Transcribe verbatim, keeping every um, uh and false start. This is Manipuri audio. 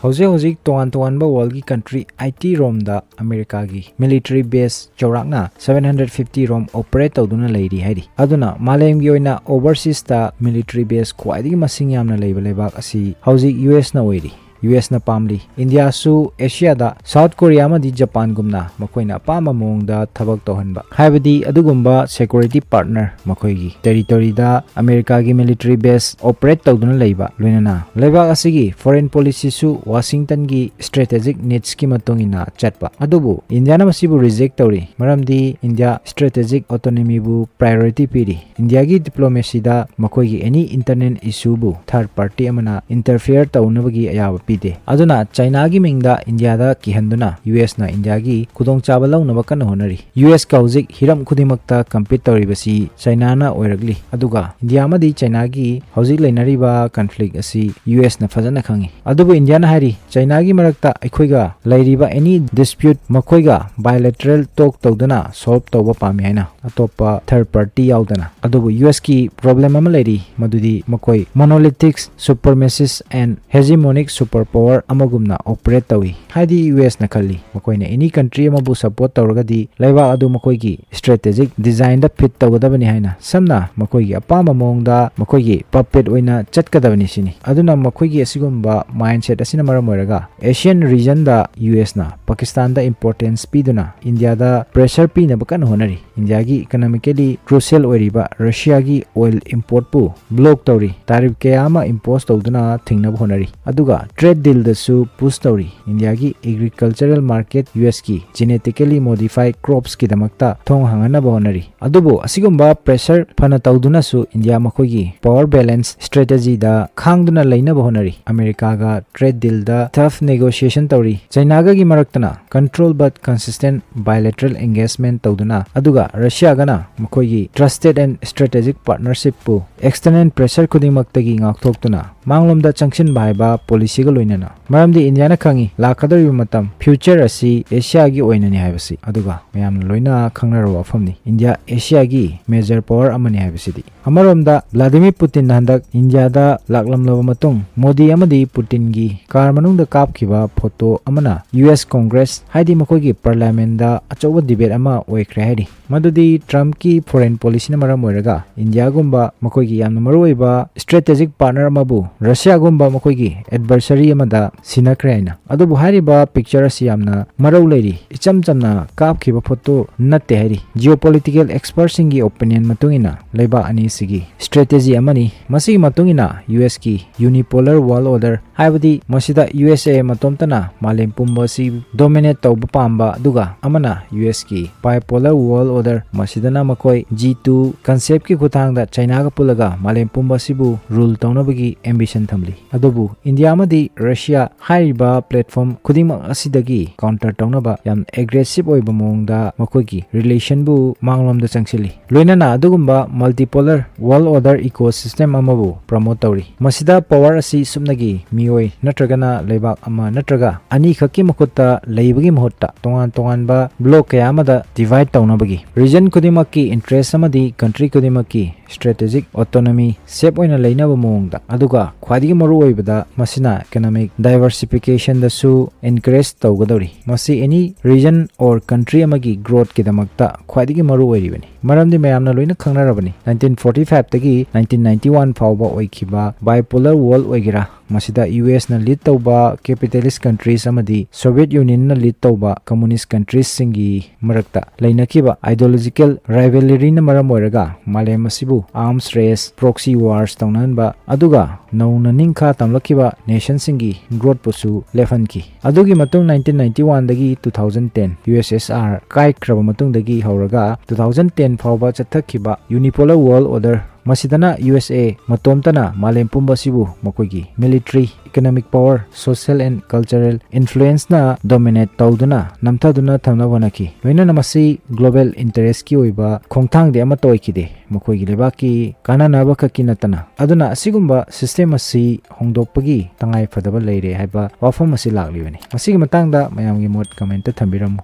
ꯍꯧꯖꯤꯛ ꯍꯧꯖꯤꯛ ꯇꯣꯉꯥꯟ ꯇꯣꯉꯥꯟꯕ world ꯀꯤ country eighty ꯔꯣꯝꯗ ꯑꯃꯦꯔꯤꯀꯥꯒꯤ military base ꯆꯥꯎꯔꯥꯛꯅ seven hundred fifty ꯔꯣꯝ operate ꯇꯧꯗꯨꯅ ꯂꯩꯔꯤ ꯍꯥꯏꯔꯤ꯫ ꯑꯗꯨꯅ ꯃꯥꯂꯦꯝꯒꯤ ꯑꯣꯏꯅ overseas ꯇ military base ꯈ꯭ꯋꯥꯏꯗꯒꯤ ꯃꯁꯤꯡ ꯌꯥꯝꯅ ꯂꯩꯕ ꯂꯩꯕꯥꯛ ꯑꯁꯤ ꯍꯧꯖꯤꯛ U S ꯅ ꯑꯣꯏꯔꯤ꯫ U S ꯅ ꯄꯥꯝꯂꯤ꯫ ꯏꯟꯗꯤꯌꯥꯁꯨ ꯑꯦꯁꯤꯌꯥꯗ ꯁꯥꯎꯠ ꯀꯣꯔꯤꯌꯥ ꯑꯃꯗꯤ ꯖꯄꯥꯟꯒꯨꯝꯅ ꯃꯈꯣꯏꯅ ꯑꯄꯥꯝꯕ ꯃꯑꯣꯡꯗ ꯊꯕꯛ ꯇꯧꯍꯟꯕ, ꯍꯥꯏꯕꯗꯤ ꯑꯗꯨꯒꯨꯝꯕ security partner ꯃꯈꯣꯏꯒꯤ territory ꯗ ꯑꯃꯦꯔꯤꯀꯥꯒꯤ military base operate ꯇꯧꯗꯨꯅ ꯂꯩꯕ, ꯂꯣꯏꯅꯅ ꯂꯩꯕꯥꯛ ꯑꯁꯤꯒꯤ foreign policy ꯁꯨ ꯋꯥꯁꯤꯡꯇꯟꯒꯤ strategic needs ꯀꯤ ꯃꯇꯨꯡ ꯏꯟꯅ ꯆꯠꯄ꯫ ꯑꯗꯨꯕꯨ ꯏꯟꯗꯤꯌꯥꯅ ꯃꯁꯤꯕꯨ reject ꯇꯧꯔꯤ, ꯃꯔꯝꯗꯤ ꯏꯟꯗꯤꯌꯥ strategic autonomy ꯕꯨ priority ꯄꯤꯔꯤ꯫ ꯏꯟꯗꯤꯌꯥꯒꯤ diplomacy ꯗ ꯃꯈꯣꯏꯒꯤ any internal issue ꯕꯨ third party ꯑꯃꯅ interfere ꯇꯧꯅꯕꯒꯤ ꯑꯌꯥꯕ ꯄꯤꯗꯦ꯫ ꯑꯗꯨꯅ ꯆꯥꯏꯅꯥꯒꯤ ꯃꯤꯡꯗ ꯏꯟꯗꯤꯌꯥꯗ ꯀꯤꯍꯟꯗꯨꯅ U S ꯅ ꯏꯟꯗꯤꯌꯥꯒꯤ ꯈꯨꯗꯣꯡꯆꯥꯕ ꯂꯧꯅꯕ ꯀꯟꯅ ꯍꯣꯠꯅꯔꯤ꯫ U S ꯀ ꯍꯧꯖꯤꯛ ꯍꯤꯔꯝ ꯈꯨꯗꯤꯡꯃꯛꯇ compete ꯇꯧꯔꯤꯕꯁꯤ ꯆꯥꯏꯅꯥꯅ ꯑꯣꯏꯔꯛꯂꯤ꯫ ꯑꯗꯨꯒ ꯏꯟꯗꯤꯌꯥ ꯑꯃꯗꯤ ꯆꯥꯏꯅꯥꯒꯤ ꯍꯧꯖꯤꯛ ꯂꯩꯅꯔꯤꯕ conflict ꯑꯁꯤ U S ꯅ ꯐꯖꯅ ꯈꯪꯏ꯫ ꯑꯗꯨꯕꯨ ꯏꯟꯗꯤꯌꯥꯅ ꯍꯥꯏꯔꯤ, ꯆꯥꯏꯅꯥꯒꯤ ꯃꯔꯛꯇ ꯑꯩꯈꯣꯏꯒ ꯂꯩꯔꯤꯕ any dispute ꯃꯈꯣꯏꯒ bilateral talk ꯇꯧꯗꯨꯅ solve ꯇꯧꯕ ꯄꯥꯝꯃꯤ ꯍꯥꯏꯅ, ꯑꯇꯣꯞꯄ third party ꯌꯥꯎꯗꯅ꯫ ꯑꯗꯨꯕꯨ U S ꯀꯤ problem ꯑꯃ ꯂꯩꯔꯤ, ꯃꯗꯨꯗꯤ ꯃꯈꯣꯏ monolithic supremacist and hegemonic superpower ꯑꯃꯒꯨꯝꯅ operate ꯇꯧꯏ꯫ ꯍꯥꯏꯗꯤ U S ꯅ ꯈꯜꯂꯤ, ꯃꯈꯣꯏꯅ any country ꯑꯃꯕꯨ support ꯇꯧꯔꯒꯗꯤ ꯂꯩꯕꯥꯛ ꯑꯗꯨ ꯃꯈꯣꯏꯒꯤ strategic design ꯗ fit ꯇꯧꯒꯗꯕꯅꯤ ꯍꯥꯏꯅ, ꯁꯝꯅ ꯃꯈꯣꯏꯒꯤ ꯑꯄꯥꯝꯕ ꯃꯑꯣꯡꯗ ꯃꯈꯣꯏꯒꯤ puppet ꯑꯣꯏꯅ ꯆꯠꯀꯗꯕꯅꯤ ꯁꯤꯅꯤ꯫ ꯑꯗꯨꯅ ꯃꯈꯣꯏꯒꯤ ꯑꯁꯤꯒꯨꯝꯕ mindset ꯑꯁꯤꯅ ꯃꯔꯝ ꯑꯣꯏꯔꯒ Asian region ꯗ U S ꯅ ꯄꯥꯀꯤꯁꯇꯥꯟꯗ importance ꯄꯤꯗꯨꯅ ꯏꯟꯗꯤꯌꯥꯗ pressure ꯄꯤꯅꯕ ꯀꯟꯅ ꯍꯣꯠꯅꯔꯤ꯫ ꯏꯟꯗꯤꯌꯥꯒꯤ economically crucial ꯑꯣꯏꯔꯤꯕ ꯔꯁꯤꯌꯥꯒꯤ oil import ꯄꯨ block ꯇꯧꯔꯤ, tariff ꯀꯌꯥ ꯑꯃ impose ꯇꯧꯗꯨꯅ ꯊꯤꯡꯅꯕ ꯍꯣꯠꯅꯔꯤ, ꯑꯗꯨꯒ trade deal ꯗꯁꯨ push ꯇꯧꯔꯤ꯫ ꯏꯟꯗꯤꯌꯥꯒꯤ agricultural market U S ꯀꯤ genetically modified crops ꯀꯤꯗꯃꯛꯇ ꯊꯣꯡ ꯍꯥꯡꯍꯟꯅꯕ ꯍꯣꯠꯅꯔꯤ꯫ ꯑꯗꯨꯕꯨ ꯑꯁꯤꯒꯨꯝꯕ pressure ꯐꯅ ꯇꯧꯗꯨꯅꯁꯨ ꯏꯟꯗꯤꯌꯥ ꯃꯈꯣꯏꯒꯤ power balance strategy ꯗ ꯈꯥꯡꯗꯨꯅ ꯂꯩꯅꯕ ꯍꯣꯠꯅꯔꯤ꯫ ꯑꯃꯦꯔꯤꯀꯥꯒ trade deal ꯗ tough negotiation ꯇꯧꯔꯤ꯫ ꯆꯥꯏꯅꯥꯒꯒꯤ ꯃꯔꯛꯇꯅ control but consistent bilateral engagement ꯇꯧꯗꯨꯅ, ꯑꯗꯨꯒ ꯔꯁꯤꯌꯥꯒꯅ ꯃꯈꯣꯏꯒꯤ trusted and strategic partnership ꯄꯨ external pressure ꯈꯨꯗꯤꯡꯃꯛꯇꯒꯤ ꯉꯥꯛꯊꯣꯛꯇꯨꯅ ꯃꯥꯡꯂꯣꯝꯗ ꯆꯪꯁꯤꯟꯕ ꯍꯥꯏꯕ policyꯒ ꯂꯣꯏꯅꯅ꯫ ꯃꯔꯝꯗꯤ ꯏꯟꯗꯤꯌꯥꯅ ꯈꯪꯏ, ꯂꯥꯛꯀꯗꯧꯔꯤꯕ ꯃꯇꯝ future ꯑꯁꯤ ꯑꯦꯁꯤꯌꯥꯒꯤ ꯑꯣꯏꯅꯅꯤ ꯍꯥꯏꯕꯁꯤ꯫ ꯑꯗꯨꯒ ꯃꯌꯥꯝꯅ ꯂꯣꯏꯅ ꯈꯪꯅꯔꯕ ꯋꯥꯐꯝꯅꯤ, ꯏꯟꯗꯤꯌꯥ ꯑꯦꯁꯤꯌꯥꯒꯤ major power ꯑꯃꯅꯤ ꯍꯥꯏꯕꯁꯤꯗꯤ꯫ ꯑꯃꯔꯣꯝꯗ ꯚ꯭ꯂꯥꯗꯤꯃꯤꯔ ꯄꯨꯇꯤꯟꯅ ꯍꯟꯗꯛ ꯏꯟꯗꯤꯌꯥꯗ ꯂꯥꯛꯂꯝꯂꯕ ꯃꯇꯨꯡ ꯃꯣꯗꯤ ꯑꯃꯗꯤ ꯄꯨꯇꯤꯟꯒꯤ car ꯃꯅꯨꯡꯗ ꯀꯥꯞꯈꯤꯕ photo ꯑꯃꯅ U S Congress, ꯍꯥꯏꯗꯤ ꯃꯈꯣꯏꯒꯤ parliamentꯗ ꯑꯆꯧꯕ debate ꯑꯃ ꯑꯣꯏꯈ꯭ꯔꯦ ꯍꯥꯏꯔꯤ꯫ ꯃꯗꯨꯗꯤ Trumpꯀꯤ foreign policyꯅ ꯃꯔꯝ ꯑꯣꯏꯔꯒ ꯏꯟꯗꯤꯌꯥꯒꯨꯝꯕ ꯃꯈꯣꯏꯒꯤ ꯌꯥꯝꯅ ꯃꯔꯨꯑꯣꯏꯕ strategic partner ꯑꯃꯕꯨ ꯔꯁꯤꯌꯥꯒꯨꯝꯕ ꯃꯈꯣꯏꯒꯤ adversary ꯑꯃꯗ ꯁꯤꯟꯅꯈ꯭ꯔꯦ ꯍꯥꯏꯅ꯫ ꯑꯗꯨꯕꯨ ꯍꯥꯏꯔꯤꯕ picture ꯑꯁꯤ ꯌꯥꯝꯅ ꯃꯔꯧ ꯂꯩꯔꯤ, ꯏꯆꯝ ꯆꯝꯅ ꯀꯥꯞꯈꯤꯕ photo ꯅꯠꯇꯦ ꯍꯥꯏꯔꯤ꯫ Geopolitical expertꯁꯤꯡꯒꯤ opinion ꯃꯇꯨꯡ ꯏꯟꯅ ꯂꯩꯕꯥꯛ ꯑꯅꯤꯁꯤꯒꯤ strategy ꯑꯃꯅꯤ꯫ ꯃꯁꯤꯒꯤ ꯃꯇꯨꯡ ꯏꯟꯅ U Sꯀꯤ unipolar world order, ꯍꯥꯏꯕꯗꯤ ꯃꯁꯤꯗ U S A ꯃꯇꯣꯝꯇꯅ ꯃꯥꯂꯦꯝ ꯄꯨꯝꯕ ꯑꯁꯤ dominate ꯇꯧꯕ ꯄꯥꯝꯕ, ꯑꯗꯨꯒ ꯑꯃꯅ U Sꯀꯤ bipolar world order, ꯃꯁꯤꯗꯅ ꯃꯈꯣꯏ G two conceptꯀꯤ ꯈꯨꯠꯊꯥꯡꯗ ꯆꯥꯏꯅꯥꯒ ꯄꯨꯜꯂꯒ ꯃꯥꯂꯦꯝ ꯄꯨꯝꯕ ꯑꯁꯤꯕꯨ rule ꯇꯧꯅꯕꯒꯤ ambition ꯊꯝꯂꯤ꯫ ꯑꯗꯨꯕꯨ ꯏꯟꯗꯤꯌꯥ ꯑꯃꯗꯤ ꯔꯁꯤꯌꯥ ꯍꯥꯏꯔꯤꯕ platform ꯈꯨꯗꯤꯡꯃꯛ ꯑꯁꯤꯗꯒꯤ counter ꯇꯧꯅꯕ ꯌꯥꯝ aggressive ꯑꯣꯏꯕ ꯃꯑꯣꯡꯗ ꯃꯈꯣꯏꯒꯤ relationꯕꯨ ꯃꯥꯡꯂꯣꯝꯗ ꯆꯪꯁꯤꯜꯂꯤ꯫ ꯂꯣꯏꯅꯅ ꯑꯗꯨꯒꯨꯝꯕ multipolar world order ecosystem ꯑꯃꯕꯨ promote ꯇꯧꯔꯤ꯫ ꯃꯁꯤꯗ power ꯑꯁꯤ ꯁꯨꯞꯅꯒꯤ ꯃꯤꯑꯣꯏ ꯅꯠꯇ꯭ꯔꯒꯅ ꯂꯩꯕꯥꯛ ꯑꯃ ꯅꯠꯇ꯭ꯔꯒ ꯑꯅꯤꯈꯛꯀꯤ ꯃꯈꯨꯠꯇ ꯂꯩꯕꯒꯤ ꯃꯍꯨꯠꯇ ꯇꯣꯉꯥꯟ ꯇꯣꯉꯥꯟꯕ bloc ꯀꯌꯥ ꯑꯃꯗ divide ꯇꯧꯅꯕꯒꯤ, region ꯈꯨꯗꯤꯡꯃꯛꯀꯤ interest ꯑꯃꯗꯤ country ꯈꯨꯗꯤꯡꯃꯛꯀꯤ strategic autonomy safe ꯑꯣꯏꯅ ꯂꯩꯅꯕ ꯃꯑꯣꯡꯗ, ꯑꯗꯨꯒ ꯈ꯭ꯋꯥꯏꯗꯒꯤ ꯃꯔꯨꯑꯣꯏꯕꯗ ꯃꯁꯤꯅ economic diversificationꯗꯁꯨ encourage ꯇꯧꯒꯗꯧꯔꯤ꯫ ꯃꯁꯤ any region or country ꯑꯃꯒꯤ growthꯀꯤꯗꯃꯛꯇ ꯈ꯭ꯋꯥꯏꯗꯒꯤ ꯃꯔꯨ ꯑꯣꯏꯔꯤꯕꯅꯤ꯫ ꯃꯔꯝꯗꯤ ꯃꯌꯥꯝꯅ ꯂꯣꯏꯅ ꯈꯪꯅꯔꯕꯅꯤ, nineteen forty fiveꯇꯒꯤ nineteen ninety one ꯐꯥꯎꯕ ꯑꯣꯏꯈꯤꯕ bipolar world ꯑꯣꯏꯒꯦꯔꯥ, ꯃꯁꯤꯗ U Sꯅ lead ꯇꯧꯕ capitalist countries ꯑꯃꯗꯤ Soviet Unionꯅ lead ꯇꯧꯕ communist countries ꯁꯤꯡꯒꯤ ꯃꯔꯛꯇ ꯂꯩꯅꯈꯤꯕ ideological rivalryꯅ ꯃꯔꯝ ꯑꯣꯏꯔꯒ ꯃꯥꯂꯦꯝ ꯑꯁꯤꯕꯨ arms race, proxy wars ꯇꯧꯅꯍꯟꯕ, ꯑꯗꯨꯒ ꯅꯧꯅ ꯅꯤꯡꯈꯥ ꯇꯝꯂꯛꯈꯤꯕ nationꯁꯤꯡꯒꯤ growthꯄꯨꯁꯨ ꯂꯦꯞꯍꯟꯈꯤ꯫ ꯑꯗꯨꯒꯤ ꯃꯇꯨꯡ nineteen ninety oneꯗꯒꯤ two thousand ten U S S R ꯀꯥꯏꯈ꯭ꯔꯕ ꯃꯇꯨꯡꯗꯒꯤ ꯍꯧꯔꯒ two thousand ten ꯐꯥꯎꯕ ꯆꯠꯊꯈꯤꯕ unipolar world order ꯃꯁꯤꯗꯅ ꯌꯨ ꯑꯦꯁ ꯑꯦ ꯃꯇꯣꯝꯇꯅ ꯃꯥꯂꯦꯝ ꯄꯨꯝꯕ ꯑꯁꯤꯕꯨ ꯃꯈꯣꯏꯒꯤ military, economic power, social and cultural influence ꯅ dominate ꯇꯧꯗꯨꯅ ꯅꯝꯊꯗꯨꯅ ꯊꯝꯅꯕ ꯍꯣꯠꯅꯈꯤ꯫ ꯂꯣꯏꯅꯅ ꯃꯁꯤ global interest ꯀꯤ ꯑꯣꯏꯕ ꯈꯣꯡꯊꯥꯡꯗꯤ ꯑꯃꯠꯇ ꯑꯣꯏꯈꯤꯗꯦ, ꯃꯈꯣꯏꯒꯤ ꯂꯩꯕꯥꯛꯀꯤ ꯀꯥꯟꯅꯅꯕ ꯈꯛꯀꯤ ꯅꯠꯇꯅ꯫ ꯑꯗꯨꯅ ꯑꯁꯤꯒꯨꯝꯕ system ꯑꯁꯤ ꯍꯣꯡꯗꯣꯛꯄꯒꯤ ꯇꯉꯥꯏ ꯐꯗꯕ ꯂꯩꯔꯦ ꯍꯥꯏꯕ ꯋꯥꯐꯝ ꯑꯁꯤ ꯂꯥꯛꯂꯤꯕꯅꯤ꯫ ꯃꯁꯤꯒꯤ ꯃꯇꯥꯡꯗ ꯃꯌꯥꯝꯒꯤ ꯃꯣꯠ comment ꯇ ꯊꯝꯕꯤꯔꯝꯃꯨ꯫